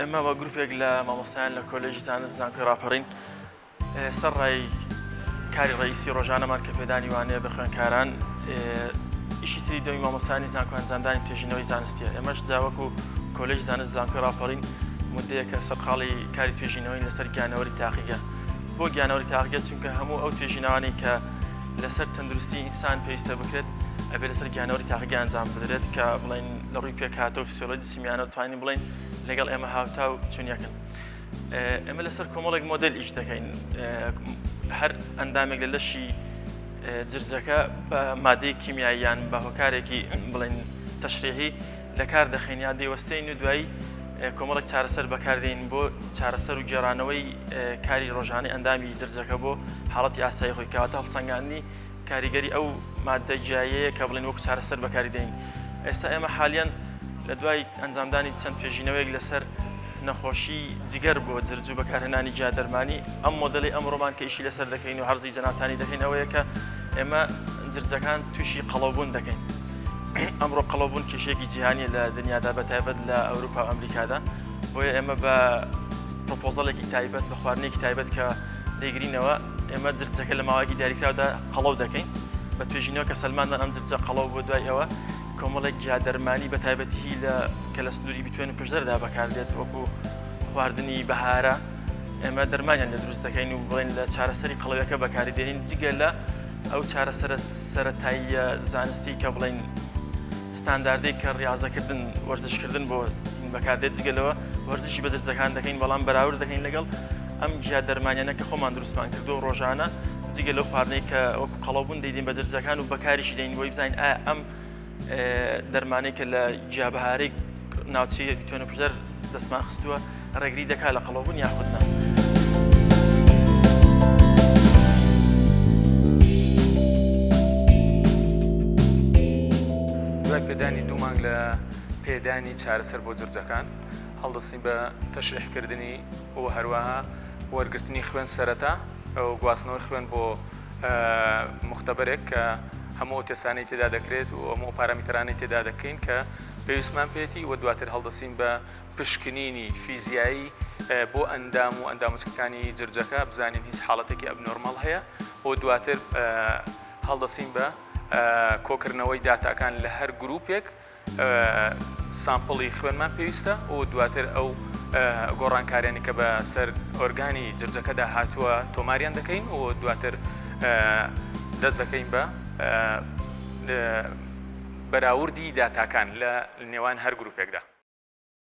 ئێمە وە گروپێک لە مامۆستایان لە کۆلێژی زانست زانکۆی ڕاپەڕین سەرڕای کاری ڕئیسی ڕۆژانەمان کە پێدانی وانەیە بە خوێنکاران ئیشی تری دەوی مامۆستایانی زانکۆ ئەنجامدانی توێژینەوەی زانستیە ئێمەش جاوەکو کۆلێژی زانست زانکۆی ڕاپەڕین مدەیەکە سەرقاڵی کاری توێژینەوەین لەسەر گیانەوەری تاقیگە بۆ گیانەوەری تاقیگە چونکە هەموو ئەو توێژینەوانەی کە لەسەر تەندروستی ئینسان پێویستە بکرێت ئەبێ لەسەر گیانەوەری تاقیگە ئەنجام بدرێت کە بڵێن لە ڕووی پێکهاتە و فسیۆلۆجی سیمیانە توانین بڵێن لەگەڵ ئێمە هاوتا و چونیەکن. ئێمە لەسەر کۆمەڵێک مۆدل ئیش دەکەین هەر ئەندامێک لە لەشی جرجەکە بە مادەی کیمیاییان بە هۆکارێکی بڵێن تەشریحی لە کار دەخەین یا دەیوەستێین و دوایی کۆمەڵێک چارەسەر بەکاردێین بۆ چارەسەر و گێڕانەوەی کاری ڕۆژانەی ئەندامی جرجەکە بۆ حاڵەتی ئاسایی خۆی کەواتە هەڵسەنگاندنی کاریگەری ئەو ماددە گیاییەیە کە بڵێن وەکو چارەسەر بەکاری دێنین. ئێستا ئێمە حالیەن لە دوای ئەنجامدانی چەند توێژینەوەیەک لەسەر نەخۆشی جگەر بۆ جرج و بەکارهێنانی گیا دەرمانی ئەم مۆدەلی ئەمڕۆمان کە ئیشی لەسەر دەکەین و عەرزی جەنابتانی دەکەین ئەوەیە کە ئێمە جرجەکان تووشی قەڵەوبوون دەکەین. ئەمڕۆ قەڵەوبوون کێشەیەکی جیهانیە لە دنیادا بە تایبەت لە ئەوروپا و ئەمریکادا بۆیە ئێمە بە پرۆپۆزەڵێکی تایبەت بە خواردنێکی تایبەت کە دەیگرینەوە ئێمە جرجەکە لە ماوەیەکی دیاریکراودا قەڵەو دەکەین بە توێژینەوە کە سەلماندان ئەم جرجە قەڵەو بۆ دوای ئەوە کۆمەڵێک گیا دەرمانی بە تایبەتی لە کە لە سنووری بتوێن و پشدەردا بەکاردێت وەکو خواردنی بەهارە ئێمە دەرمانیان لێ دروست دەکەین و بڵێن لە چارەسەری قەڵەویەکە بەکاری دێنین جگە لە ئەو چارەسەرە سەرەتاییە زانستی کە بڵێن ستانداردەی کە ڕاضەکردن وەرزشکردن بۆ بەکاردێت جگە لەوە وەرزشی بە جرجەکان دەکەین بەڵام بەراورد دەکەین لەگەڵ ئەم گیا دەرمانیانە کە خۆمان دروستمان کردو ڕۆژانە جگە لەو خواردنەی کە وەکو قەڵەوبوون دەیدەین بە جرجەکان و بەکاریشی دەین بۆی بزانین ئایا ئەم دەرمانەی کە لە گیابەهارەی ناوچەی بیتوێن و پشدەر دەستمان خستووە ڕێگری دەکات لە قەڵەوبوون یاخود نا. دوای پێدانی دوو مانگ لە پێدانی چارەسەر بۆ جرجەکان هەڵدەستین بە تەشریحکردنی و هەروەها وەرگرتنی خوێن سەرەتا و گواستنەوەی خوێن بۆ موختەبەرێک کە هەموو ئەو تێستانەی تێدا دەکرێت و هەموو ئەو پارامیتەرانەی تێدا دەکەین کە پێویستمان پێیەتی و دواتر هەڵدەستین بە پشکنینی فیزیایی بۆ ئەندام و ئەنداموچکەکانی جرجەکە بزانین هیچ حاڵەتێکی abnormal هەیە و دواتر هەڵدەستین بە کۆکردنەوەی داتاکان لە هەر گروپێک sample ی خوێنمان پێویستە و دواتر ئەو گۆڕانکاریانی کە بە سەر ئۆرگانی جرجەکەدا هاتووە تۆماریان دەکەین و دواتر دەست دەکەین بە بەراوردی داتاکان لە نێوان هەر گروپێکدا.